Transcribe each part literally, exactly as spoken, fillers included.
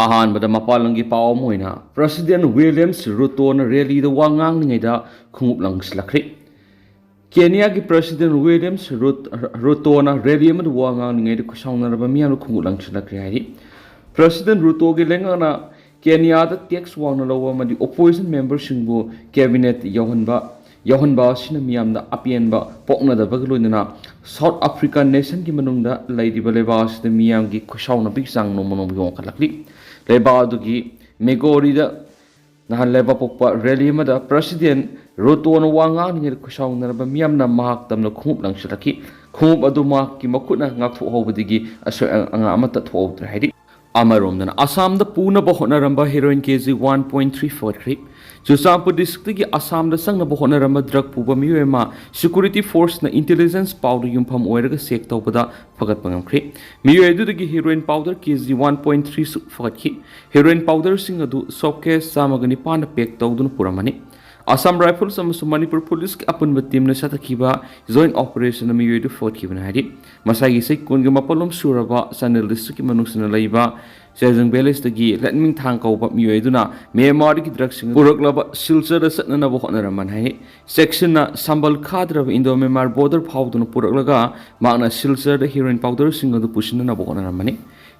ꯑꯍꯥꯟꯕꯗ ꯃꯄꯥꯟ ꯂꯝꯒꯤ ꯄꯥꯎ ꯑꯃ ꯑꯣꯏꯅ, ꯄ꯭ꯔꯁꯤꯗꯦꯟ ꯋꯤꯂꯤꯌꯝꯁ ꯔꯨꯇꯣꯅ ꯔꯦꯂꯤꯗ ꯋꯥ ꯉꯥꯡꯂꯤꯉꯩꯗ ꯈꯣꯡꯎꯞ ꯂꯪꯁꯤꯜꯂꯛꯈ꯭ꯔꯦ꯫ ꯀꯦꯅꯤꯌꯥꯒꯤ ꯄ꯭ꯔꯁꯤꯗꯦꯟ ꯋꯤꯂꯤꯌꯝꯁ ꯔꯨꯠ-, ꯔꯨꯇꯣꯅ ꯔꯦꯂꯤ ꯑꯃꯗ ꯋꯥ ꯉꯥꯡꯂꯤꯉꯩꯗ ꯈꯨꯠꯁꯥꯎꯅꯔꯕ ꯃꯤꯌꯥꯝꯅ ꯈꯣꯡꯎꯞ ꯂꯪꯁꯤꯜꯂꯛꯈ꯭ꯔꯦ ꯍꯥꯏꯔꯤ꯫ ꯄ꯭ꯔꯁꯤꯗꯦꯟ ꯔꯨꯇꯣꯒꯤ ꯂꯩꯉꯥꯛꯅ ꯀꯦꯅꯤꯌꯥꯗ ꯇꯦꯛꯁ ꯋꯥꯡꯅ ꯂꯧꯕ ꯑꯃꯗꯤ ꯑꯣꯄꯣꯖꯤꯁꯟ ꯃꯦꯝꯕꯔꯁꯤꯡꯕꯨ ꯀꯦꯕꯤꯅꯦꯠ ꯌꯧꯍꯟꯕ, ꯌꯧꯍꯟꯕ ꯑꯁꯤꯅ ꯃꯤꯌꯥꯝꯗ ꯑꯄꯦꯟꯕ ꯄꯣꯛꯅꯗꯕꯒ ꯂꯣꯏꯅꯅ ꯁꯥꯎꯠ ꯑꯐ꯭ꯔꯤꯀꯥꯟ ꯅꯦꯁꯟꯒꯤ ꯃꯅꯨꯡꯗ ꯂꯩꯔꯤꯕ ꯂꯩꯕꯥꯛ ꯑꯁꯤꯗ ꯃꯤꯌꯥꯝꯒꯤ ꯈꯨꯠꯁꯥꯎꯅꯕꯒꯤ ꯆꯥꯡ ꯅꯣꯡꯃ ꯅꯣꯡꯃꯒꯤ ꯋꯥꯡꯈꯠꯂꯛꯂꯤ꯫ ꯂꯩꯕꯥꯛ ꯑꯗꯨꯒꯤ ꯃꯦꯒꯣꯔꯤꯗ ꯅꯍꯥꯟ ꯂꯩꯕꯥꯛꯄꯣꯛꯄ ꯔꯦꯂꯤ ꯑꯃꯗ ꯄ꯭ꯔꯁꯤꯗꯦꯟ ꯔꯨꯇꯣꯅ ꯋꯥ ꯉꯥꯡꯂꯤꯉꯩꯗ ꯈꯨꯠꯁꯥꯎꯅꯔꯕ ꯃꯤꯌꯥꯝꯅ ꯃꯍꯥꯛ ꯇꯝꯅ ꯈꯣꯡꯎꯞ ꯂꯪꯁꯤꯜꯂꯛꯈꯤ꯫ ꯈꯣꯡꯎꯞ ꯑꯗꯨ ꯃꯍꯥꯛꯀꯤ ꯃꯈꯨꯠꯅ ꯉꯥꯛꯊꯣꯛꯍꯧꯕꯗꯒꯤ ꯑꯁꯣꯏ ꯑꯉꯥꯝ ꯑꯃꯠꯇ ꯊꯣꯛꯍꯧꯗ꯭ꯔꯦ ꯍꯥꯏꯔꯤ꯫ ꯑꯃꯔꯣꯝꯗꯅ ꯑꯁꯥꯝꯗ ꯄꯨꯅꯕ ꯍꯣꯠꯅꯔꯝꯕ heroin K G one point three ꯐꯒꯠꯈ꯭ꯔꯦ꯫ ꯆꯨꯔꯆꯥꯟꯄꯨꯔ ꯗꯤꯁꯇ꯭ꯔꯤꯛꯇꯒꯤ ꯑꯁꯥꯝꯗ ꯆꯪꯅꯕ ꯍꯣꯠꯅꯔꯝꯕ ꯗ꯭ꯔꯒ ꯄꯨꯕ ꯃꯤꯑꯣꯏ ꯑꯃ ꯁꯦꯀ꯭ꯌꯨꯔꯤꯇꯤ ꯐꯣꯔꯁꯅ ꯏꯟꯇꯦꯂꯤꯖꯦꯟꯁ ꯄꯥꯎꯗ ꯌꯨꯝꯐꯝ ꯑꯣꯏꯔꯒ ꯆꯦꯛ ꯇꯧꯕꯗ ꯐꯒꯠꯄ ꯉꯝꯈ꯭ꯔꯦ꯫ ꯃꯤꯑꯣꯏ ꯑꯗꯨꯗꯒꯤ ꯍꯦꯔꯣꯏꯟ ꯄꯥꯎꯗꯔ ꯀꯦ ꯖꯤ ꯋꯥꯟ ꯄꯣꯏꯟ ꯊ꯭ꯔꯤ ꯁꯨꯛ ꯐꯒꯠꯈꯤ꯫ ꯍꯦꯔꯣꯏꯟ ꯄꯥꯎꯗꯔꯁꯤꯡ ꯑꯗꯨ ꯁꯣꯞ ꯀꯦꯁ ꯆꯥꯝꯃꯒ ꯅꯤꯄꯥꯟꯗ ꯄꯦꯛ ꯇꯧꯗꯨꯅ ꯄꯨꯔꯝꯃꯅꯤ꯫ ꯑꯁꯥꯝ ꯔꯥꯏꯐꯜꯁ ꯑꯃꯁꯨꯡ ꯃꯅꯤꯄꯨꯔ ꯄꯨꯂꯤꯁꯀꯤ ꯑꯄꯨꯟꯕ ꯇꯤꯝꯅ ꯆꯠꯊꯈꯤꯕ ꯖꯣꯏꯟ ꯑꯣꯄꯔꯦꯁꯟꯗ ꯃꯤꯑꯣꯏ ꯑꯗꯨ ꯐꯒꯠꯈꯤꯕꯅꯤ ꯍꯥꯏꯔꯤ꯫ ꯃꯁꯥꯒꯤ ꯆꯍꯤ ꯀꯨꯟꯒꯤ ꯃꯄꯣꯂꯣꯝ ꯁꯨꯔꯕ ꯆꯥꯟꯗꯦꯜ ꯗꯤꯁꯇ꯭ꯔꯤꯛꯀꯤ ꯃꯅꯨꯡꯁꯤꯅ ꯂꯩꯕ ꯆꯦꯖꯪ ꯚꯤꯂꯦꯖꯇꯒꯤ ꯂꯟꯃꯤꯡꯊꯥꯡ ꯀꯧꯕ ꯃꯤꯑꯣꯏ ꯑꯗꯨꯅ ꯃ꯭ꯌꯥꯟꯃꯥꯔꯗꯒꯤ ꯗ꯭ꯔꯒꯁꯤꯡ ꯄꯨꯔꯛꯂꯕ ꯁꯤꯜꯆꯔꯗ ꯆꯠꯅꯅꯕ ꯍꯣꯠꯅꯔꯝꯕꯅꯤ ꯍꯥꯏ꯫ ꯆꯦꯛꯁꯤꯟꯅ ꯁꯝꯕꯜ ꯈꯥꯗ꯭ꯔꯕ ꯏꯟꯗꯣ ꯃ꯭ꯌꯥꯟꯃꯥꯔ ꯕꯣꯔꯗꯔ ꯐꯥꯎꯗꯨꯅ ꯄꯨꯔꯛꯂꯒ ꯃꯍꯥꯛꯅ ꯁꯤꯜꯆꯔꯗ ꯍꯦꯔꯣꯏꯟ ꯄꯥꯎꯗꯔꯁꯤꯡ ꯑꯗꯨ ꯄꯨꯁꯤꯟꯅꯅꯕ ꯍꯣꯠꯅꯔꯝꯕꯅꯤ꯫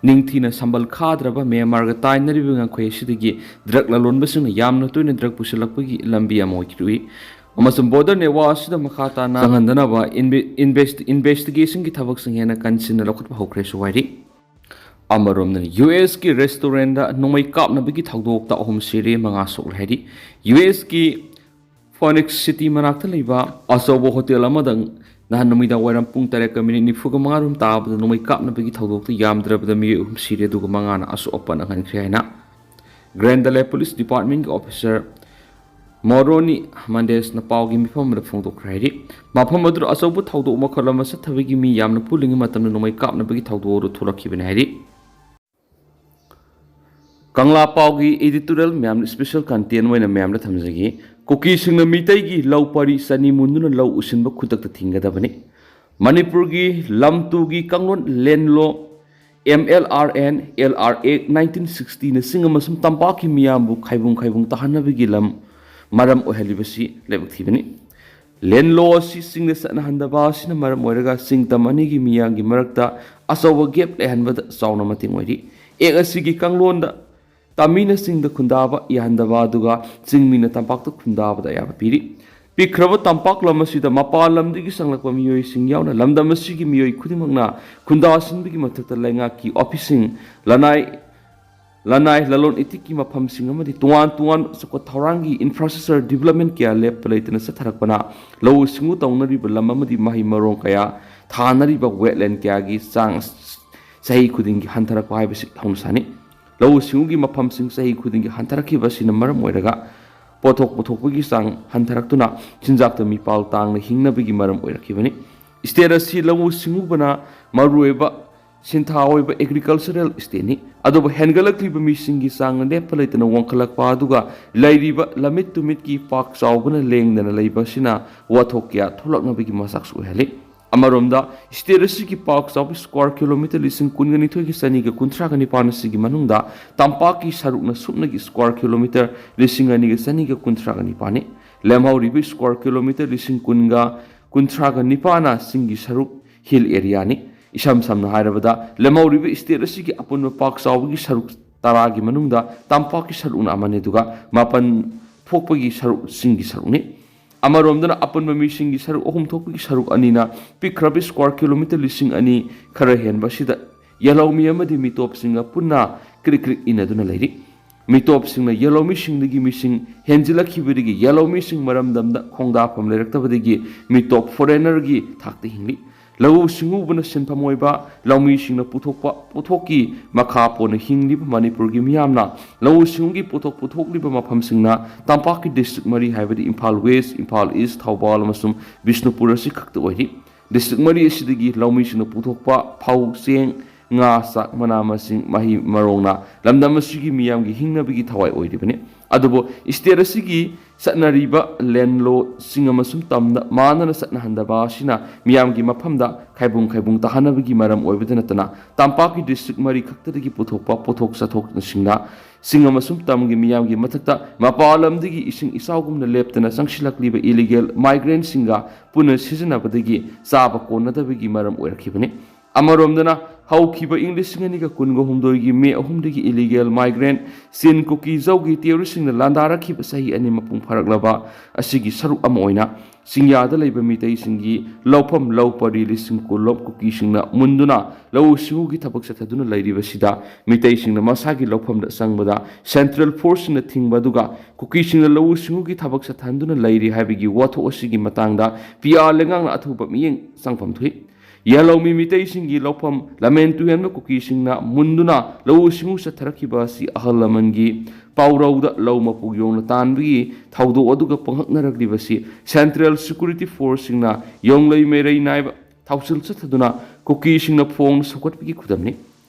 ꯅꯤꯡꯊꯤꯅ ꯁꯝꯕꯜ ꯈꯥꯗ꯭ꯔꯕ ꯃ꯭ꯌꯥꯟꯃꯥꯔꯒ ꯇꯥꯏꯅꯔꯤꯕ ꯉꯝꯈꯩ ꯑꯁꯤꯗꯒꯤ ꯗ꯭ꯔꯒ ꯂꯂꯣꯟꯕꯁꯤꯡꯅ ꯌꯥꯝꯅ ꯇꯣꯏꯅ ꯗ꯭ꯔꯒ ꯄꯨꯁꯤꯜꯂꯛꯄꯒꯤ ꯂꯝꯕꯤ ꯑꯃ ꯑꯣꯏꯔꯨꯏ꯫ ꯑꯃꯁꯨꯡ ꯕꯣꯔꯗꯔ ꯅꯦꯠꯋꯥꯔꯛ ꯑꯁꯤꯗ ꯃꯈꯥ ꯇꯥꯅ ꯆꯪꯍꯟꯗꯅꯕ ꯏꯟꯚꯦ-, ꯏꯟꯚꯦꯁ-, ꯏꯟꯚꯦꯁꯇꯤꯒꯦꯁꯟꯒꯤ ꯊꯕꯛꯁꯤꯡ ꯍꯦꯟꯅ ꯀꯟꯁꯤꯟꯅ ꯂꯧꯈꯠꯄ ꯍꯧꯈ꯭ꯔꯦꯁꯨ ꯍꯥꯏꯔꯤ꯫ ꯑꯃꯔꯣꯝꯗꯅ ꯌꯨ ꯑꯦꯁꯀꯤ ꯔꯦꯁꯇꯨꯔꯦꯟꯗ ꯅꯣꯡꯃꯩ ꯀꯥꯞꯅꯕꯒꯤ ꯊꯧꯗꯣꯛꯇ ꯑꯍꯨꯝ ꯁꯤꯔꯦ, ꯃꯉꯥ ꯁꯣꯛꯂꯦ ꯍꯥꯏꯔꯤ꯫ ꯌꯨ ꯑꯦꯁꯀꯤ ꯐꯣꯅꯤꯛꯁ ꯁꯤꯇꯤ ꯃꯅꯥꯛꯇ ꯂꯩꯕ ꯑꯆꯧꯕ ꯍꯣꯇꯦꯜ ꯑꯃꯗ ꯅꯍꯥꯟ ꯅꯨꯃꯤꯗꯥꯡ ꯋꯥꯏꯔꯝ ꯄꯨꯡ ꯇꯔꯦꯠꯀ ꯃꯤꯅꯤꯠ ꯅꯤꯐꯨꯒ ꯃꯉꯥ ꯔꯣꯝ ꯇꯥꯕꯗ ꯅꯣꯡꯃꯩ ꯀꯥꯞꯅꯕꯒꯤ ꯊꯧꯗꯣꯛꯇ ꯌꯥꯝꯗ꯭ꯔꯕꯗ ꯃꯤꯑꯣꯏ ꯑꯍꯨꯝ ꯁꯤꯔꯦ, ꯑꯗꯨꯒ ꯃꯉꯥꯅ ꯑꯁꯣꯛ ꯑꯄꯟ ꯑꯣꯏꯍꯟꯈ꯭ꯔꯦ ꯍꯥꯏꯅ ꯒ꯭ꯔꯦꯟꯗꯂꯦ ꯄꯨꯂꯤꯁ ꯗꯤꯄꯥꯔꯠꯃꯦꯟꯒꯤ ꯑꯣꯐꯤꯁꯥꯔ ꯃꯣꯔꯣꯅꯤ ꯃꯟꯗꯦꯁꯅ ꯄꯥꯎꯒꯤ ꯃꯤꯐꯝ ꯑꯃꯗ ꯐꯣꯡꯗꯣꯛꯈ꯭ꯔꯦ ꯍꯥꯏꯔꯤ꯫ ꯃꯐꯝ ꯑꯗꯨꯗ ꯑꯆꯧꯕ ꯊꯧꯗꯣꯛ ꯃꯈꯜ ꯑꯃ ꯆꯠꯊꯕꯒꯤ ꯃꯤ ꯌꯥꯝꯅ ꯄꯨꯜꯂꯤꯉꯩ ꯃꯇꯝꯗ ꯅꯣꯡꯃꯩ ꯀꯥꯞꯅꯕꯒꯤ ꯊꯧꯗꯣꯛ ꯑꯗꯨ ꯊꯣꯛꯂꯛꯈꯤꯕꯅꯤ ꯍꯥꯏꯔꯤ꯫ ꯀꯪꯂꯥ ꯄꯥꯎꯒꯤ editorial ꯃꯌꯥꯝꯅ special content ꯑꯣꯏꯅ ꯃꯌꯥꯝꯗ ꯊꯝꯖꯒꯦ꯫ ꯀꯨꯀꯤꯁꯤꯡꯅ ꯃꯤꯇꯩꯒꯤ ꯂꯧ ꯄꯔꯤ ꯆꯅꯤ ꯃꯨꯟꯗꯨꯅ ꯂꯧ ꯎꯁꯤꯟꯕ ꯈꯨꯗꯛꯇ ꯊꯤꯡꯒꯗꯕꯅꯤ꯫ ꯃꯅꯤꯄꯨꯔꯒꯤ ꯂꯝ ꯇꯨꯒꯤ ꯀꯥꯡꯂꯣꯟ land law M L R and L R Act nineteen sixty ꯅꯆꯤꯡ ꯑꯃꯁꯨꯡ ꯇꯝꯄꯥꯛꯀꯤ ꯃꯤꯌꯥꯝꯕꯨ ꯈꯥꯏꯕꯨꯡ ꯈꯥꯏꯕꯨꯡ ꯇꯥꯍꯟꯅꯕꯒꯤ ꯂꯝ ꯃꯔꯝ ꯑꯣꯏꯍꯜꯂꯤꯕꯁꯤ ꯂꯥꯏꯕꯛ ꯊꯤꯕꯅꯤ꯫ Land law ꯑꯁꯤ ꯆꯤꯡꯗ ꯆꯠꯅꯍꯟꯗꯕ ꯑꯁꯤꯅ ꯃꯔꯝ ꯑꯣꯏꯔꯒ ꯆꯤꯡ ꯇꯝ ꯑꯅꯤꯒꯤ ꯃꯤꯌꯥꯝꯒꯤ ꯃꯔꯛꯇ ꯑꯆꯧꯕ gap ꯂꯩꯍꯟꯕꯗ ꯆꯥꯎꯅ ꯃꯇꯦꯡ ꯑꯣꯏꯔꯤ꯫ Act ꯑꯁꯤꯒꯤ ꯀꯥꯡꯂꯣꯟꯗ ꯇꯝꯃꯤꯅ ꯆꯤꯡꯗ ꯈꯨꯟꯗꯥꯕ ꯌꯥꯍꯟꯗꯕ ꯑꯗꯨꯒ ꯆꯤꯡꯃꯤꯅ ꯇꯝꯄꯥꯛꯇ ꯈꯨꯟꯗꯥꯕꯗ ꯑꯌꯥꯕ ꯄꯤꯔꯤ꯫ ꯄꯤꯛꯈ꯭ꯔꯕ ꯇꯝꯄꯥꯛ ꯂꯝ ꯑꯁꯤꯗ ꯃꯄꯥꯟ ꯂꯝꯗꯒꯤ ꯆꯪꯂꯛꯄ ꯃꯤꯑꯣꯏꯁꯤꯡ ꯌꯥꯎꯅ ꯂꯝꯗꯝ ꯑꯁꯤꯒꯤ ꯃꯤꯑꯣꯏ ꯈꯨꯗꯤꯡꯃꯛꯅ ꯈꯨꯟꯗꯥꯁꯤꯟꯕꯒꯤ ꯃꯊꯛꯇ ꯂꯩꯉꯥꯛꯀꯤ ꯑꯣꯐꯤꯁꯁꯤꯡ, ꯂꯅꯥꯏ, ꯂꯅꯥꯏ ꯂꯂꯣꯟ ꯏꯇꯤꯛꯀꯤ ꯃꯐꯝꯁꯤꯡ ꯑꯃꯗꯤ ꯇꯣꯉꯥꯟ ꯇꯣꯉꯥꯟꯕ ꯆꯥꯎꯈꯠ ꯊꯧꯔꯥꯡꯒꯤ infrastructure development ꯀꯌꯥ ꯂꯦꯞꯄ ꯂꯩꯇꯅ ꯆꯠꯊꯔꯛꯄꯅ ꯂꯧꯎ ꯁꯤꯡꯎ ꯇꯧꯅꯔꯤꯕ ꯂꯝ ꯑꯃꯗꯤ ꯃꯍꯩ ꯃꯔꯣꯡ ꯀꯌꯥ ꯊꯥꯅꯔꯤꯕ wetland ꯀꯌꯥꯒꯤ ꯆꯥꯡ ꯆꯍꯤ ꯈꯨꯗꯤꯡꯒꯤ ꯍꯟꯊꯔꯛꯄ ꯍꯥꯏꯕꯁꯤ ꯍꯧꯅꯁꯥꯅꯤ꯫ ꯂꯧꯎ ꯁꯤꯡꯎꯒꯤ ꯃꯐꯝꯁꯤꯡ ꯆꯍꯤ ꯈꯨꯗꯤꯡꯒꯤ ꯍꯟꯊꯔꯛꯈꯤꯕ ꯑꯁꯤꯅ ꯃꯔꯝ ꯑꯣꯏꯔꯒ ꯄꯣꯠꯊꯣꯛ ꯄꯨꯊꯣꯛꯄꯒꯤ ꯆꯥꯡ ꯍꯟꯊꯔꯛꯇꯨꯅ ꯆꯤꯟꯖꯥꯛꯇ ꯃꯤꯄꯥꯜ ꯇꯥꯡꯅ ꯍꯤꯡꯅꯕꯒꯤ ꯃꯔꯝ ꯑꯣꯏꯔꯛꯈꯤꯕꯅꯤ꯫ State ꯑꯁꯤ ꯂꯧꯎ ꯁꯤꯡꯎꯕꯅ ꯃꯔꯨꯑꯣꯏꯕ ꯁꯤꯟꯊꯥ ꯑꯣꯏꯕ agricultural stateꯅꯤ꯫ ꯑꯗꯨꯕꯨ ꯍꯦꯟꯒꯠꯂꯛꯂꯤꯕ ꯃꯤꯁꯤꯡꯒꯤ ꯆꯥꯡ ꯂꯦꯞꯄ ꯂꯩꯇꯅ ꯋꯥꯡꯈꯠꯂꯛꯄ ꯑꯗꯨꯒ ꯂꯩꯔꯤꯕ ꯂꯝꯃꯤꯠ ꯇꯨꯃꯤꯠꯀꯤ ꯄꯥꯛ ꯆꯥꯎꯕꯅ ꯂꯦꯡꯗꯅ ꯂꯩꯕ ꯑꯁꯤꯅ ꯋꯥꯊꯣꯛ ꯀꯌꯥ ꯊꯣꯛꯂꯛꯅꯕꯒꯤ ꯃꯆꯥꯛꯁꯨ ꯑꯣꯏꯍꯜꯂꯤ꯫ ꯑꯃꯔꯣꯝꯗ, state ꯑꯁꯤꯒꯤ ꯄꯥꯛ ꯆꯥꯎꯕ square kilometre ꯂꯤꯁꯤꯡ ꯀꯨꯟꯒ ꯅꯤꯊꯣꯏꯒꯤ ꯆꯅꯤꯒ ꯀꯨꯟꯊ꯭ꯔꯥꯒ ꯅꯤꯄꯥꯟ ꯑꯁꯤꯒꯤ ꯃꯅꯨꯡꯗ ꯇꯝꯄꯥꯛꯀꯤ ꯁꯔꯨꯛꯅ ꯁꯨꯞꯅꯒꯤ square kilometre ꯂꯤꯁꯤꯡ ꯑꯅꯤꯒ ꯆꯅꯤꯒ ꯀꯨꯟꯊ꯭ꯔꯥꯒ ꯅꯤꯄꯥꯟꯅꯤ꯫ ꯂꯦꯝꯍꯧꯔꯤꯕ square kilometre ꯂꯤꯁꯤꯡ ꯀꯨꯟꯒ ꯀꯨꯟꯊ꯭ꯔꯥꯒ ꯅꯤꯄꯥꯟꯅ ꯆꯤꯡꯒꯤ ꯁꯔꯨꯛ, hill areaꯅꯤ꯫ ꯏꯁꯝ ꯁꯝꯅ ꯍꯥꯏꯔꯕꯗ, ꯂꯦꯝꯍꯧꯔꯤꯕ state ꯑꯁꯤꯒꯤ ꯑꯄꯨꯟꯕ ꯄꯥꯛ ꯆꯥꯎꯕꯒꯤ ꯁꯔꯨꯛ ꯇꯔꯥꯒꯤ ꯃꯅꯨꯡꯗ ꯇꯝꯄꯥꯛꯀꯤ ꯁꯔꯨꯛꯅ ꯑꯃꯅꯤ, ꯑꯗꯨꯒ ꯃꯥꯄꯟ ꯊꯣꯛꯄꯒꯤ ꯁꯔꯨꯛ ꯆꯤꯡꯒꯤ ꯁꯔꯨꯛꯅꯤ꯫ ꯑꯃꯔꯣꯝꯗꯅ, ꯑꯄꯨꯟꯕ ꯃꯤꯁꯤꯡꯒꯤ ꯁꯔꯨꯛ ꯑꯍꯨꯝ ꯊꯣꯛꯄꯒꯤ ꯁꯔꯨꯛ ꯑꯅꯤꯅ ꯄꯤꯛꯈ꯭ꯔꯕ square kilometre ꯂꯤꯁꯤꯡ ꯑꯅꯤ ꯈꯔ ꯍꯦꯟꯕ ꯑꯁꯤꯗ ꯌꯦꯜꯍꯧꯃꯤ ꯑꯃꯗꯤ ꯃꯤꯇꯣꯞꯁꯤꯡꯒ ꯄꯨꯟꯅ ꯀ꯭ꯔꯤꯛ ꯀ꯭ꯔꯤꯛ ꯏꯟꯅꯗꯨꯅ ꯂꯩꯔꯤ꯫ ꯃꯤꯇꯣꯞꯁꯤꯡꯅ ꯌꯦꯜꯍꯧꯃꯤꯁꯤꯡꯗꯒꯤ ꯃꯤꯁꯤꯡ ꯍꯦꯟꯖꯤꯜꯂꯛꯈꯤꯕꯗꯒꯤ ꯌꯦꯜꯍꯧꯃꯤꯁꯤꯡ ꯃꯔꯝꯗꯝꯗ ꯈꯣꯡꯗꯥꯐꯝ ꯂꯩꯔꯛꯇꯕꯗꯒꯤ ꯃꯤꯇꯣꯞ foreignerꯒꯤ ꯊꯥꯛꯇ ꯍꯤꯡꯂꯤ꯫ ꯂꯧꯎ ꯁꯤꯡꯎꯕꯅ ꯁꯤꯟꯐꯝ ꯑꯣꯏꯕ ꯂꯧꯃꯤꯁꯤꯡꯅ ꯄꯨꯊꯣꯛꯄ ꯄꯣꯠꯊꯣꯛꯀꯤ ꯃꯈꯥ ꯄꯣꯟꯅ ꯍꯤꯡꯂꯤꯕ ꯃꯅꯤꯄꯨꯔꯒꯤ ꯃꯤꯌꯥꯝꯅ ꯂꯧꯎ ꯁꯤꯡꯎꯒꯤ ꯄꯣꯠꯊꯣꯛ ꯄꯨꯊꯣꯛꯂꯤꯕ ꯃꯐꯝꯁꯤꯡꯅ ꯇꯝꯄꯥꯛꯀꯤ district ꯃꯔꯤ, ꯍꯥꯏꯕꯗꯤ ꯏꯝꯐꯥꯜ West, ꯏꯝꯐꯥꯜ East, ꯊꯧꯕꯥꯜ ꯑꯃꯁꯨꯡ ꯕꯤꯁꯅꯨꯄꯨꯔ ꯑꯁꯤ ꯈꯛꯇ ꯑꯣꯏꯔꯤ꯫ District ꯃꯔꯤ ꯑꯁꯤꯗꯒꯤ ꯂꯧꯃꯤꯁꯤꯡꯅ ꯄꯨꯊꯣꯛꯄ ꯐꯧ, ꯆꯦꯡ, ꯉꯥ, ꯆꯥꯛ, ꯃꯅꯥ ꯃꯁꯤꯡ, ꯃꯍꯩ ꯃꯔꯣꯡꯅ ꯂꯝꯗꯝ ꯑꯁꯤꯒꯤ ꯃꯤꯌꯥꯝꯒꯤ ꯍꯤꯡꯅꯕꯒꯤ ꯊꯋꯥꯏ ꯑꯣꯏꯔꯤꯕꯅꯤ꯫ ꯑꯗꯨꯕꯨ state ꯑꯁꯤꯒꯤ ꯆꯠꯅꯔꯤꯕ land lawꯁꯤꯡ ꯑꯃꯁꯨꯡ ꯇꯝꯗ ꯃꯥꯟꯅꯅ ꯆꯠꯅꯍꯟꯗꯕ ꯑꯁꯤꯅ ꯃꯤꯌꯥꯝꯒꯤ ꯃꯐꯝꯗ ꯈꯥꯏꯕꯨꯡ ꯈꯥꯏꯕꯨꯡ ꯇꯥꯍꯟꯅꯕꯒꯤ ꯃꯔꯝ ꯑꯣꯏꯕꯗ ꯅꯠꯇꯅ, ꯇꯝꯄꯥꯛꯀꯤ district ꯃꯔꯤ ꯈꯛꯇꯗꯒꯤ ꯄꯨꯊꯣꯛꯄ ꯄꯣꯠꯊꯣꯛ ꯆꯥꯊꯣꯛꯁꯤꯡꯅ ꯆꯤꯡ ꯑꯃꯁꯨꯡ ꯇꯝꯒꯤ ꯃꯤꯌꯥꯝꯒꯤ ꯃꯊꯛꯇ ꯃꯄꯥꯟ ꯂꯝꯗꯒꯤ ꯏꯁꯤꯡ ꯏꯆꯥꯎꯒꯨꯝꯅ ꯂꯦꯞꯇꯅ ꯆꯪꯁꯤꯜꯂꯛꯂꯤꯕ illegal migrantꯁꯤꯡꯒ ꯄꯨꯟꯅ ꯁꯤꯖꯤꯟꯅꯕꯗꯒꯤ ꯆꯥꯕ ꯀꯣꯟꯅꯗꯕꯒꯤ ꯃꯔꯝ ꯑꯣꯏꯔꯛꯈꯤꯕꯅꯤ꯫ ꯑꯃꯔꯣꯝꯗꯅ, ꯍꯧꯈꯤꯕ ꯏꯪ ꯂꯤꯁꯤꯡ ꯑꯅꯤꯒ ꯀꯨꯟꯒ ꯍꯨꯝꯗꯣꯏꯒꯤ ꯃꯦ ꯑꯍꯨꯝꯗꯒꯤ illegal migrant ꯆꯤꯟ ꯀꯨꯀꯤ ꯖꯧꯒꯤ terroristꯁꯤꯡꯅ ꯂꯥꯟꯗꯥꯔꯛꯈꯤꯕ ꯆꯍꯤ ꯑꯅꯤ ꯃꯄꯨꯡ ꯐꯥꯔꯛꯂꯕ ꯑꯁꯤꯒꯤ ꯁꯔꯨꯛ ꯑꯃ ꯑꯣꯏꯅ ꯆꯤꯡꯌꯥꯗ ꯂꯩꯕ ꯃꯤꯇꯩꯁꯤꯡꯒꯤ ꯂꯧꯐꯝ ꯂꯧ ꯄꯔꯤ ꯂꯤꯁꯤꯡ ꯀꯨꯟ ꯂꯣꯝ ꯀꯨꯀꯤꯁꯤꯡꯅ ꯃꯨꯟꯗꯨꯅ ꯂꯧꯎ ꯁꯤꯡꯎꯒꯤ ꯊꯕꯛ ꯆꯠꯊꯗꯨꯅ ꯂꯩꯔꯤꯕꯁꯤꯗ ꯃꯤꯇꯩꯁꯤꯡꯅ ꯃꯁꯥꯒꯤ ꯂꯧꯐꯝꯗ ꯆꯪꯕꯗ central forceꯁꯤꯡꯅ ꯊꯤꯡꯕ ꯑꯗꯨꯒ ꯀꯨꯀꯤꯁꯤꯡꯅ ꯂꯧꯎ ꯁꯤꯡꯎꯒꯤ ꯊꯕꯛ ꯆꯠꯊꯍꯟꯗꯨꯅ ꯂꯩꯔꯤ ꯍꯥꯏꯕꯒꯤ ꯋꯥꯊꯣꯛ ꯑꯁꯤꯒꯤ ꯃꯇꯥꯡꯗ ꯄꯤ ꯑꯥꯔ ꯂꯩꯉꯥꯛꯅ ꯑꯊꯨꯕ ꯃꯤꯠꯌꯦꯡ ꯆꯪꯐꯝ ꯊꯣꯛꯏ꯫ ꯌꯦꯜꯍꯧꯃꯤ ꯃꯤꯇꯩꯁꯤꯡꯒꯤ ꯂꯧꯐꯝ ꯂꯃꯦꯟ ꯇꯨꯍꯦꯟꯕ ꯀꯨꯀꯤꯁꯤꯡꯅ ꯃꯨꯟꯗꯨꯅ ꯂꯧꯎ ꯁꯤꯡꯎ ꯆꯠꯊꯔꯛꯈꯤꯕ ꯑꯁꯤ ꯑꯍꯜ ꯂꯃꯟꯒꯤ ꯄꯥꯎꯔꯧꯗ ꯂꯧ ꯃꯄꯨ ꯌꯣꯡꯅ ꯇꯥꯟꯕꯒꯤ ꯊꯧꯗꯣꯛ ꯑꯗꯨꯒ ꯄꯣꯡꯍꯛꯅꯔꯛꯂꯤꯕꯁꯤ central security forceꯁꯤꯡꯅ ꯌꯣꯡꯂꯩ ꯃꯩꯔꯩ ꯅꯥꯏꯕ ꯊꯧꯁꯤꯜ ꯆꯠꯊꯗꯨꯅ ꯀꯨꯀꯤꯁꯤꯡꯅ ꯐꯣꯡꯅ ꯁꯧꯒꯠꯄꯒꯤ ꯈꯨꯗꯝꯅꯤ꯫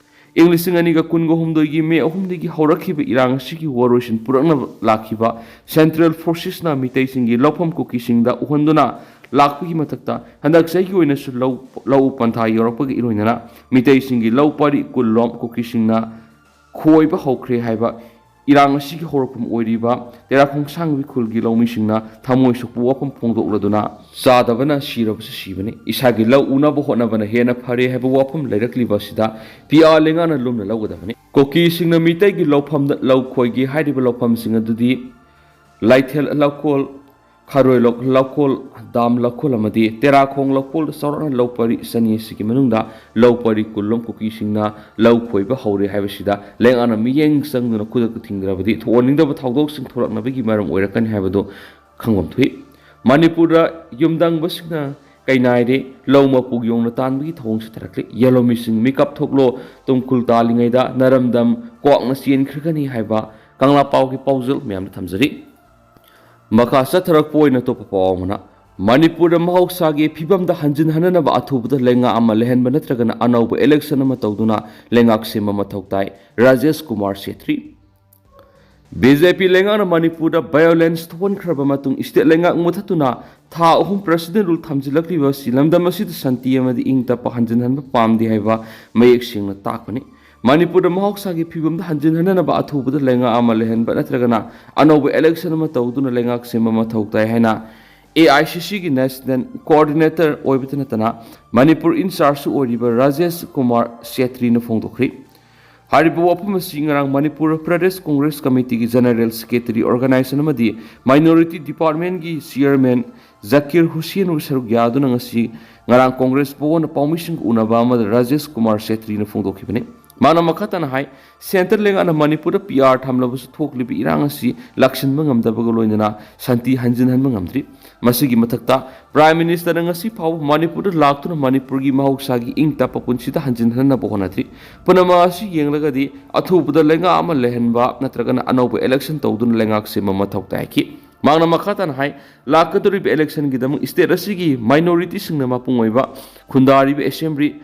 ꯏꯪ ꯂꯤꯁꯤꯡ ꯑꯅꯤꯒ ꯀꯨꯟꯒ ꯍꯨꯝꯗꯣꯏꯒꯤ ꯃꯦ ꯑꯍꯨꯝꯗꯒꯤ ꯍꯧꯔꯛꯈꯤꯕ ꯏꯔꯥꯡ ꯑꯁꯤꯒꯤ ꯋꯥꯔꯣꯏꯁꯤꯟ ꯄꯨꯔꯛꯅꯕ ꯂꯥꯛꯈꯤꯕ central forcesꯅ ꯃꯤꯇꯩꯁꯤꯡꯒꯤ ꯂꯧꯐꯝ ꯀꯨꯀꯤꯁꯤꯡꯗ ꯎꯍꯟꯗꯨꯅ ꯂꯥꯛꯄꯒꯤ ꯃꯊꯛꯇ ꯍꯟꯗꯛ ꯆꯍꯤꯒꯤ ꯑꯣꯏꯅꯁꯨ ꯂꯧ, ꯂꯧ ꯄꯟꯊꯥ ꯌꯧꯔꯛꯄꯒ ꯏꯔꯣꯏꯅꯅ ꯃꯤꯇꯩꯁꯤꯡꯒꯤ ꯂꯧ ꯄꯔꯤ ꯀꯨꯟ ꯂꯣꯝ ꯀꯨꯀꯤꯁꯤꯡꯅ ꯈꯣꯏꯕ ꯍꯧꯈ꯭ꯔꯦ ꯍꯥꯏꯕ ꯏꯔꯥꯡ ꯑꯁꯤꯒꯤ ꯍꯧꯔꯛꯐꯝ ꯑꯣꯏꯔꯤꯕ ꯇꯦꯔꯥꯈꯣꯡꯁꯥꯡꯕꯤ ꯈꯨꯜꯒꯤ ꯂꯧꯃꯤꯁꯤꯡꯅ ꯊꯃꯣꯏ ꯁꯣꯛꯄ ꯋꯥꯐꯝ ꯐꯣꯡꯗꯣꯛꯂꯗꯨꯅ ꯆꯥꯗꯕꯅ ꯁꯤꯔꯕꯁꯨ ꯁꯤꯕꯅꯤ, ꯏꯁꯥꯒꯤ ꯂꯧ ꯎꯅꯕ ꯍꯣꯠꯅꯕꯅ ꯍꯦꯟꯅ ꯐꯔꯦ ꯍꯥꯏꯕ ꯋꯥꯐꯝ ꯂꯩꯔꯛꯂꯤꯕ ꯑꯁꯤꯗ ꯄꯤ ꯑꯥꯔ ꯂꯩꯉꯥꯛꯅ ꯂꯨꯝꯅ ꯂꯧꯒꯗꯕꯅꯤ꯫ ꯀꯨꯀꯤꯁꯤꯡꯅ ꯃꯤꯇꯩꯒꯤ ꯂꯧꯐꯝꯗ ꯂꯧ ꯈꯣꯏꯒꯦ ꯍꯥꯏꯔꯤꯕ ꯂꯧꯐꯝꯁꯤꯡ ꯑꯗꯨꯗꯤ ꯂꯥꯏꯊꯦꯜ ꯂꯧꯀꯣꯜ, ꯈꯥꯔꯣꯏ ꯂꯧ-, ꯂꯧꯀꯣꯜ, ꯗꯥꯝ ꯂꯧꯀꯣꯜ ꯑꯃꯗꯤ ꯇꯦꯔꯥꯈꯣꯡ ꯂꯧꯀꯣꯜꯗ ꯆꯥꯎꯔꯥꯛꯅ ꯂꯧ ꯄꯔꯤ ꯆꯅꯤ ꯑꯁꯤꯒꯤ ꯃꯅꯨꯡꯗ ꯂꯧ ꯄꯔꯤ ꯀꯨꯟ ꯂꯣꯝ ꯀꯨꯀꯤꯁꯤꯡꯅ ꯂꯧ ꯈꯣꯏꯕ ꯍꯧꯔꯦ ꯍꯥꯏꯕꯁꯤꯗ ꯂꯩꯉꯥꯛꯅ ꯃꯤꯠꯌꯦꯡ ꯆꯪꯗꯨꯅ ꯈꯨꯗꯛꯇ ꯊꯤꯡꯗ꯭ꯔꯕꯗꯤ ꯊꯣꯛꯍꯟꯅꯤꯡꯗꯕ ꯊꯧꯗꯣꯛꯁꯤꯡ ꯊꯣꯛꯂꯛꯅꯕꯒꯤ ꯃꯔꯝ ꯑꯣꯏꯔꯛꯀꯅꯤ ꯍꯥꯏꯕꯗꯨ ꯈꯪꯐꯝ ꯊꯣꯛꯏ꯫ ꯃꯅꯤꯄꯨꯔꯗ ꯌꯨꯝꯗꯪꯕꯁꯤꯡꯅ ꯀꯩꯅꯥꯏꯔꯦ ꯂꯧ ꯃꯄꯨ ꯌꯣꯡꯅ ꯇꯥꯟꯕꯒꯤ ꯊꯧꯑꯣꯡ ꯆꯠꯊꯔꯛꯂꯤ꯫ ꯌꯦꯜꯍꯧꯃꯤꯁꯤꯡ ꯃꯤꯀꯞ ꯊꯣꯛꯂꯣ, ꯇꯨꯡ ꯈꯨꯜ ꯇꯥꯜꯂꯤꯉꯩꯗ ꯅꯔꯝꯗꯝ ꯀ꯭ꯋꯥꯛꯅ ꯆꯦꯟꯈ꯭ꯔꯒꯅꯤ ꯍꯥꯏꯕ ꯀꯪꯂꯥ ꯄꯥꯎꯒꯤ ꯄꯥꯎꯖꯦꯜ ꯃꯌꯥꯝꯗ ꯊꯝꯖꯔꯤ꯫ ꯃꯈꯥ ꯆꯠꯊꯔꯛꯄ ꯑꯣꯏꯅ ꯑꯇꯣꯞꯄ ꯄꯥꯎ ꯑꯃꯅ, ꯃꯅꯤꯄꯨꯔꯗ ꯃꯍꯧꯁꯥꯒꯤ ꯐꯤꯕꯝꯗ ꯍꯟꯖꯤꯟꯍꯟꯅꯅꯕ ꯑꯊꯨꯕꯗ ꯂꯩꯉꯥꯛ ꯑꯃ ꯂꯩꯍꯟꯕ ꯅꯠꯇ꯭ꯔꯒꯅ ꯑꯅꯧꯕ election ꯑꯃ ꯇꯧꯗꯨꯅ ꯂꯩꯉꯥꯛ ꯁꯦꯝꯕ ꯃꯊꯧ ꯇꯥꯏ, ꯔꯥꯖꯦꯁ ꯀꯨꯃꯥꯔ ꯁꯦꯇ꯭ꯔꯤ꯫ ꯕꯤ ꯖꯦ ꯄꯤ ꯂꯩꯉꯥꯛꯅ ꯃꯅꯤꯄꯨꯔꯗ violence ꯊꯣꯛꯍꯟꯈ꯭ꯔꯕ ꯃꯇꯨꯡ state ꯂꯩꯉꯥꯛ ꯃꯨꯊꯠꯇꯨꯅ ꯊꯥ ꯑꯍꯨꯝ president rule ꯊꯝꯖꯤꯜꯂꯛꯂꯤꯕ ꯑꯁꯤ ꯂꯝꯗꯝ ꯑꯁꯤꯗ ꯁꯥꯟꯇꯤ ꯑꯃꯗꯤ ꯏꯪ ꯇꯞꯄ ꯍꯟꯖꯤꯟꯍꯟꯕ ꯄꯥꯝꯗꯦ ꯍꯥꯏꯕ ꯃꯌꯦꯛ ꯁꯦꯡꯅ ꯇꯥꯛꯄꯅꯤ꯫ ꯃꯅꯤꯄꯨꯔꯗ ꯃꯍꯧꯁꯥꯒꯤ ꯐꯤꯕꯝꯗ ꯍꯟꯖꯤꯟꯍꯟꯅꯅꯕ ꯑꯊꯨꯕꯗ ꯂꯩꯉꯥꯛ ꯑꯃ ꯂꯩꯍꯟꯕ ꯅꯠꯇ꯭ꯔꯒꯅ ꯑꯅꯧꯕ election ꯑꯃ ꯇꯧꯗꯨꯅ ꯂꯩꯉꯥꯛ ꯁꯦꯝꯕ ꯃꯊꯧ ꯇꯥꯏ ꯍꯥꯏꯅ A I C Cꯒꯤ national coordinator ꯑꯣꯏꯕꯇ ꯅꯠꯇꯅ ꯃꯅꯤꯄꯨꯔ in chargeꯁꯨ ꯑꯣꯏꯔꯤꯕ ꯔꯥꯖꯦꯁ ꯀꯨꯃꯥꯔ ꯁꯦꯇ꯭ꯔꯤꯅ ꯐꯣꯡꯗꯣꯛꯈ꯭ꯔꯤ꯫ ꯍꯥꯏꯔꯤꯕ ꯋꯥꯐꯝ ꯑꯁꯤ ꯉꯔꯥꯡ Manipur Pradesh Congress ꯀꯃꯤꯇꯤꯒꯤ general secretary, organization ꯑꯃꯗꯤ minority departmentꯀꯤ chairman ꯖꯀꯤꯔ ꯍꯨꯁꯦꯟꯕꯨ ꯁꯔꯨꯛ ꯌꯥꯗꯨꯅ ꯉꯁꯤ ꯉꯔꯥꯡ ꯀꯣꯡꯒ꯭ꯔꯦꯁ ꯚꯋꯟꯗ ꯄꯥꯎꯃꯤꯁꯤꯡꯒ ꯎꯅꯕ ꯑꯃꯗ ꯔꯥꯖꯦꯁ ꯀꯨꯃꯥꯔ ꯁꯦꯇ꯭ꯔꯤꯅ ꯐꯣꯡꯗꯣꯛꯈꯤꯕꯅꯤ꯫ ꯃꯥꯅ ꯃꯈꯥ ꯇꯥꯅ ꯍꯥꯏ, centre ꯂꯩꯉꯥꯛꯅ ꯃꯅꯤꯄꯨꯔꯗ P R ꯊꯝꯂꯕꯁꯨ ꯊꯣꯛꯂꯤꯕ ꯏꯔꯥꯡ ꯑꯁꯤ ꯂꯥꯛꯁꯤꯟꯕ ꯉꯝꯗꯕꯒ ꯂꯣꯏꯅꯅ ꯁꯥꯟꯇꯤ ꯍꯟꯖꯤꯟꯍꯟꯕ ꯉꯝꯗ꯭ꯔꯤ꯫ ꯃꯁꯤꯒꯤ ꯃꯊꯛꯇ Prime Ministerꯅ ꯉꯁꯤ ꯐꯥꯎꯕ ꯃꯅꯤꯄꯨꯔꯗ ꯂꯥꯛꯇꯨꯅ ꯃꯅꯤꯄꯨꯔꯒꯤ ꯃꯍꯧꯁꯥꯒꯤ ꯏꯪ ꯇꯞꯄ ꯄꯨꯟꯁꯤꯗ ꯍꯟꯖꯤꯟꯍꯟꯅꯕ ꯍꯣꯠꯅꯗ꯭ꯔꯤ꯫ ꯄꯨꯝꯅꯃꯛ ꯑꯁꯤ ꯌꯦꯡꯂꯒꯗꯤ ꯑꯊꯨꯕꯗ ꯂꯩꯉꯥꯛ ꯑꯃ ꯂꯩꯍꯟꯕ ꯅꯠꯇ꯭ꯔꯒꯅ ꯑꯅꯧꯕ election ꯇꯧꯗꯨꯅ ꯂꯩꯉꯥꯛ ꯁꯦꯝꯕ ꯃꯊꯧ ꯇꯥꯏ ꯍꯥꯏꯈꯤ꯫ ꯃꯍꯥꯛꯅ ꯃꯈꯥ ꯇꯥꯅ ꯍꯥꯏ, ꯂꯥꯛꯀꯗꯧꯔꯤꯕ electionꯒꯤꯗꯃꯛ state ꯑꯁꯤꯒꯤ minorityꯁꯤꯡꯅ ꯃꯄꯨꯡ ꯑꯣꯏꯕ ꯈꯨꯟꯗꯥꯔꯤꯕ assembly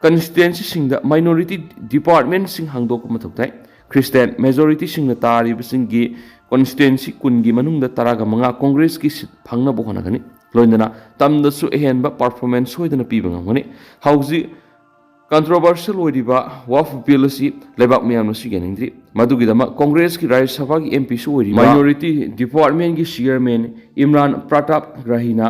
constituencyꯁꯤꯡꯗ minority departmentꯁꯤꯡ ꯍꯥꯡꯗꯣꯛꯄ ꯃꯊꯧ ꯇꯥꯏ꯫ Christian majorityꯁꯤꯡꯅ ꯇꯥꯔꯤꯕꯁꯤꯡꯒꯤ constituency ꯀꯨꯟꯒꯤ ꯃꯅꯨꯡꯗ ꯇꯔꯥꯒ ꯃꯉꯥ ꯀꯣꯡꯒ꯭ꯔꯦꯁꯀꯤ seat ꯐꯪꯅꯕ ꯍꯣꯠꯅꯒꯅꯤ꯫ ꯂꯣꯏꯅꯅ ꯇꯝꯗꯁꯨ ꯑꯍꯦꯟꯕ performance ꯁꯣꯏꯗꯅ ꯄꯤꯕ ꯉꯝꯒꯅꯤ꯫ ꯍꯧꯖꯤꯛ controversial ꯑꯣꯏꯔꯤꯕ Waqf bill ꯑꯁꯤ ꯂꯩꯕꯥꯛ ꯃꯤꯌꯥꯝꯅꯁꯨ ꯌꯥꯅꯤꯡꯗ꯭ꯔꯤ꯫ ꯃꯗꯨꯒꯤꯗꯃꯛ ꯀꯣꯡꯒ꯭ꯔꯦꯁꯀꯤ ꯔꯥꯖ꯭ꯌ ꯁꯚꯥꯒꯤ MPꯁꯨ ꯑꯣꯏꯔꯤꯕ minority departmentꯀꯤ chairman Imran Pratap ꯒ꯭ꯔꯥꯍꯤꯅ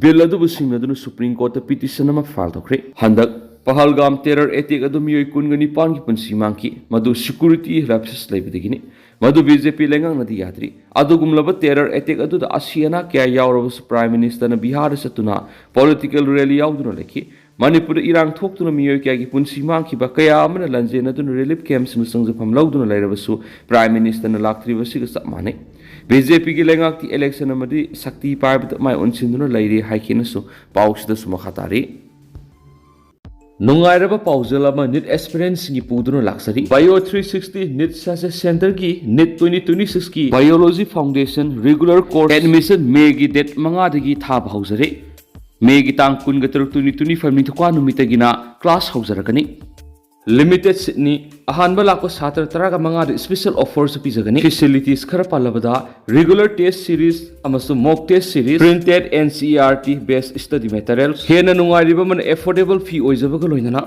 bill ꯑꯗꯨꯕꯨ ꯁꯤꯡꯅꯗꯨꯅ Supreme Courtꯇ petition ꯑꯃ file ꯇꯧꯈ꯭ꯔꯦ꯫ ꯍꯟꯗꯛ ꯄꯍꯜꯒꯥꯝ terror attack ꯑꯗꯨ ꯃꯤꯑꯣꯏ ꯀꯨꯟꯒ ꯅꯤꯄꯥꯟꯒꯤ ꯄꯨꯟꯁꯤ ꯃꯥꯡꯈꯤ꯫ ꯃꯗꯨ security lapses ꯂꯩꯕꯗꯒꯤꯅꯤ꯫ ꯃꯗꯨ BJP ꯂꯩꯉꯥꯛꯅꯗꯤ ꯌꯥꯗ꯭ꯔꯤ꯫ ꯑꯗꯨꯒꯨꯝꯂꯕ terror attack ꯑꯗꯨꯗ ꯑꯁꯤ ꯑꯅꯥ ꯀꯌꯥ ꯌꯥꯎꯔꯕꯁꯨ Prime Ministerꯅ ꯕꯤꯍꯥꯔꯗ ꯆꯠꯇꯨꯅ political rally ꯌꯥꯎꯗꯨꯅ ꯂꯩꯈꯤ꯫ ꯃꯅꯤꯄꯨꯔꯗ ꯏꯔꯥꯡ ꯊꯣꯛꯇꯨꯅ ꯃꯤꯑꯣꯏ ꯀꯌꯥꯒꯤ ꯄꯨꯟꯁꯤ ꯃꯥꯡꯈꯤꯕ, ꯀꯌꯥ ꯑꯃꯅ ꯂꯥꯟꯖꯦꯟꯅꯗꯨꯅ relief campꯁꯤꯡꯗ ꯆꯪꯖꯐꯝ ꯂꯧꯗꯨꯅ ꯂꯩꯔꯕꯁꯨ Prime Ministerꯅ ꯂꯥꯛꯇ꯭ꯔꯤꯕꯁꯤꯒ ꯆꯞ ꯃꯥꯟꯅꯩ꯫ BJPꯒꯤ ꯂꯩꯉꯥꯛꯇꯤ election ꯑꯃꯗꯤ ꯁꯛꯇꯤ ꯄꯥꯏꯕꯗ ꯃꯥꯏ ꯑꯣꯟꯁꯤꯟꯗꯨꯅ ꯂꯩꯔꯤ ꯍꯥꯏꯈꯤꯅꯁꯨ ꯄꯥꯎꯁꯤꯗꯁꯨ ꯃꯈꯥ ꯇꯥꯔꯤ꯫ ꯅꯨꯡꯉꯥꯏꯔꯕ ꯄꯥꯎꯖꯦꯜ ꯑꯃ NEET aspirantꯁꯤꯡꯒꯤ ꯄꯨꯗꯨꯅ ꯂꯥꯛꯆꯔꯤ꯫ Bio three sixty NEET success centreꯒꯤ NEET twenty twenty sixꯀꯤ Biology Foundation regular course admission Mayꯒꯤ date ꯃꯉꯥꯗꯒꯤ ꯊꯥꯕ ꯍꯧꯖꯔꯦ꯫ Mayꯒꯤ ꯇꯥꯡ ꯀꯨꯟꯒ ꯇꯔꯨꯛ, twenty twenty five ꯅꯤꯡꯊꯧꯀꯥ ꯅꯨꯃꯤꯠꯇꯒꯤꯅ class ꯍꯧꯖꯔꯛꯀꯅꯤ꯫ Limited seatꯅꯤ꯫ ꯑꯍꯥꯟꯕ ꯂꯥꯛꯄ ꯁꯥꯇ꯭ꯔ ꯇꯔꯥꯒ ꯃꯉꯥꯗ special offerꯁꯨ ꯄꯤꯖꯒꯅꯤ꯫ Facilities ꯈꯔ ꯄꯜꯂꯕꯗ, regular test series ꯑꯃꯁꯨꯡ mock test series, printed N C E R T based study materials, ꯍꯦꯟꯅ ꯅꯨꯡꯉꯥꯏꯔꯤꯕ ꯑꯃꯅ affordable fee ꯑꯣꯏꯖꯕꯒ ꯂꯣꯏꯅꯅ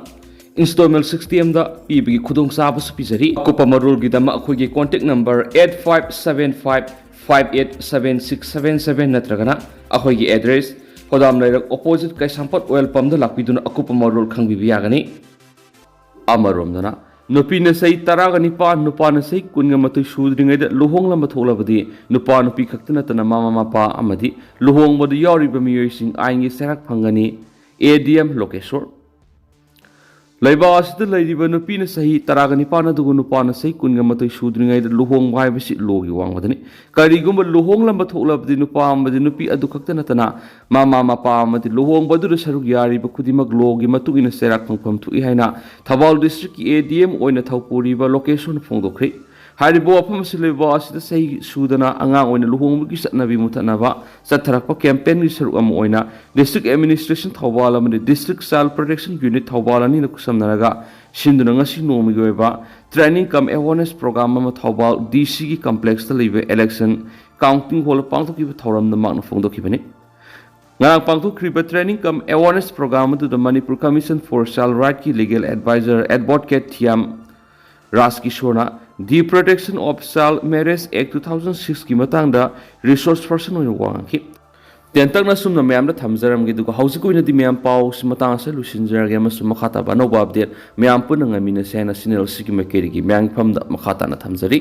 installment systemꯗ ꯄꯤꯕꯒꯤ ꯈꯨꯗꯣꯡꯆꯥꯕꯁꯨ ꯄꯤꯖꯔꯤ꯫ ꯑꯀꯨꯞꯄ ꯃꯔꯣꯜꯒꯤꯗꯃꯛ ꯑꯩꯈꯣꯏꯒꯤ contact number eight five seven five five eight seven six seven seven ꯅꯠꯇ꯭ꯔꯒꯅ ꯑꯩꯈꯣꯏꯒꯤ address, ꯍꯣꯗꯥꯝ ꯂꯩꯔꯛ opposite ꯀꯩꯁꯥꯝꯄꯥꯠ oil pumpꯗ ꯂꯥꯛꯄꯤꯗꯨꯅ ꯑꯀꯨꯞꯄ ꯃꯔꯣꯜ ꯈꯪꯕꯤꯕ ꯌꯥꯒꯅꯤ꯫ ꯑꯃꯔꯣꯝꯗꯅ, ꯅꯨꯄꯤꯅ ꯆꯍꯤ ꯇꯔꯥꯒ ꯅꯤꯄꯥꯟ, ꯅꯨꯄꯥꯅ ꯆꯍꯤ ꯀꯨꯟꯒ ꯃꯥꯊꯣꯏ ꯁꯨꯗ꯭ꯔꯤꯉꯩꯗ ꯂꯨꯍꯣꯡꯂꯝꯕ ꯊꯣꯛꯂꯕꯗꯤ, ꯅꯨꯄꯥ ꯅꯨꯄꯤ ꯈꯛꯇ ꯅꯠꯇꯅ ꯃꯃꯥ ꯃꯄꯥ ꯑꯃꯗꯤ ꯂꯨꯍꯣꯡꯕꯗ ꯌꯥꯎꯔꯤꯕ ꯃꯤꯑꯣꯏꯁꯤꯡ ꯑꯥꯏꯟꯒꯤ ꯆꯩꯔꯥꯛ ꯐꯪꯒꯅꯤ꯫ A D M ꯂꯣꯀꯦꯁꯣꯔ꯫ ꯂꯩꯕꯥꯛ ꯑꯁꯤꯗ ꯂꯩꯔꯤꯕ ꯅꯨꯄꯤꯅ ꯆꯍꯤ ꯇꯔꯥꯒ ꯅꯤꯄꯥꯟ ꯑꯗꯨꯒ ꯅꯨꯄꯥꯅ ꯆꯍꯤ ꯀꯨꯟꯒ ꯃꯥꯊꯣꯏ ꯁꯨꯗ꯭ꯔꯤꯉꯩꯗ ꯂꯨꯍꯣꯡꯕ ꯍꯥꯏꯕꯁꯤ lawꯒꯤ ꯋꯥꯡꯃꯗꯅꯤ꯫ ꯀꯔꯤꯒꯨꯝꯕ ꯂꯨꯍꯣꯡꯂꯝꯕ ꯊꯣꯛꯂꯕꯗꯤ, ꯅꯨꯄꯥ ꯑꯃꯗꯤ ꯅꯨꯄꯤ ꯑꯗꯨ ꯈꯛꯇ ꯅꯠꯇꯅ ꯃꯃꯥ ꯃꯄꯥ ꯑꯃꯗꯤ ꯂꯨꯍꯣꯡꯕ ꯑꯗꯨꯗ ꯁꯔꯨꯛ ꯌꯥꯔꯤꯕ ꯈꯨꯗꯤꯡꯃꯛ lawꯒꯤ ꯃꯇꯨꯡ ꯏꯟꯅ ꯆꯩꯔꯥꯛ ꯐꯪꯐꯝ ꯊꯣꯛꯏ ꯍꯥꯏꯅ ꯊꯧꯕꯥꯜ districtꯀꯤ A D M ꯑꯣꯏꯅ ꯊꯧꯄꯨꯔꯤꯕ ꯂꯣꯀꯦꯁꯣꯔꯅ ꯐꯣꯡꯗꯣꯛꯈ꯭ꯔꯤ꯫ ꯍꯥꯏꯔꯤꯕ ꯋꯥꯐꯝ ꯑꯁꯤ ꯂꯩꯕꯥꯛ ꯑꯁꯤꯗ ꯆꯍꯤ ꯁꯨꯗꯅ ꯑꯉꯥꯡ ꯑꯣꯏꯅ ꯂꯨꯍꯣꯡꯕꯒꯤ ꯆꯠꯅꯕꯤ ꯃꯨꯊꯠꯅꯕ ꯆꯠꯊꯔꯛꯄ campaignꯒꯤ ꯁꯔꯨꯛ ꯑꯃ ꯑꯣꯏꯅ district administration ꯊꯧꯕꯥꯜ ꯑꯃꯗꯤ district child protection unit Thoubal ꯑꯅꯤꯅ ꯈꯨꯠꯁꯝꯅꯔꯒ ꯁꯤꯟꯗꯨꯅ ꯉꯁꯤ ꯅꯣꯡꯃꯒꯤ ꯑꯣꯏꯕ training cum awareness program ꯑꯃ ꯊꯧꯕꯥꯜ DCꯒꯤ complexꯇ ꯂꯩꯕ election counting hallꯗ ꯄꯥꯡꯊꯣꯛꯈꯤꯕ ꯊꯧꯔꯝꯗ ꯃꯍꯥꯛꯅ ꯐꯣꯡꯗꯣꯛꯈꯤꯕꯅꯤ꯫ ꯉꯔꯥꯡ ꯄꯥꯡꯊꯣꯛꯈ꯭ꯔꯤꯕ training cum awareness program ꯑꯗꯨꯗ Manipur Commission for Child Rightꯀꯤ legal advisor advocate Thiam ꯔꯥꯖꯀꯤꯁꯣꯔꯅ The Protection of Child Marriage Act two thousand sixꯀꯤ ꯃꯇꯥꯡꯗ resource person ꯑꯣꯏꯅ ꯋꯥ ꯉꯥꯡꯈꯤ꯫ ꯇꯦꯟꯇꯛꯅ ꯁꯨꯝꯅ ꯃꯌꯥꯝꯗ ꯊꯝꯖꯔꯝꯒꯦ, ꯑꯗꯨꯒ ꯍꯧꯖꯤꯛ ꯑꯣꯏꯅꯗꯤ ꯃꯌꯥꯝ ꯄꯥꯎꯁꯤ ꯃꯇꯥꯡ ꯑꯁꯤꯗ ꯂꯣꯏꯁꯤꯟꯖꯔꯒꯦ ꯑꯃꯁꯨꯡ ꯃꯈꯥ ꯇꯥꯕ ꯑꯅꯧꯕ update ꯃꯌꯥꯝ ꯄꯨꯟꯅ ꯉꯥꯏꯃꯤꯟꯅꯁꯦ ꯍꯥꯏꯅ channel ꯑꯁꯤꯒꯤ ꯃꯥꯏꯀꯩꯗꯒꯤ ꯃꯌꯥꯝꯒꯤ ꯐꯝꯗ ꯃꯈꯥ ꯇꯥꯅ ꯊꯝꯖꯔꯤ꯫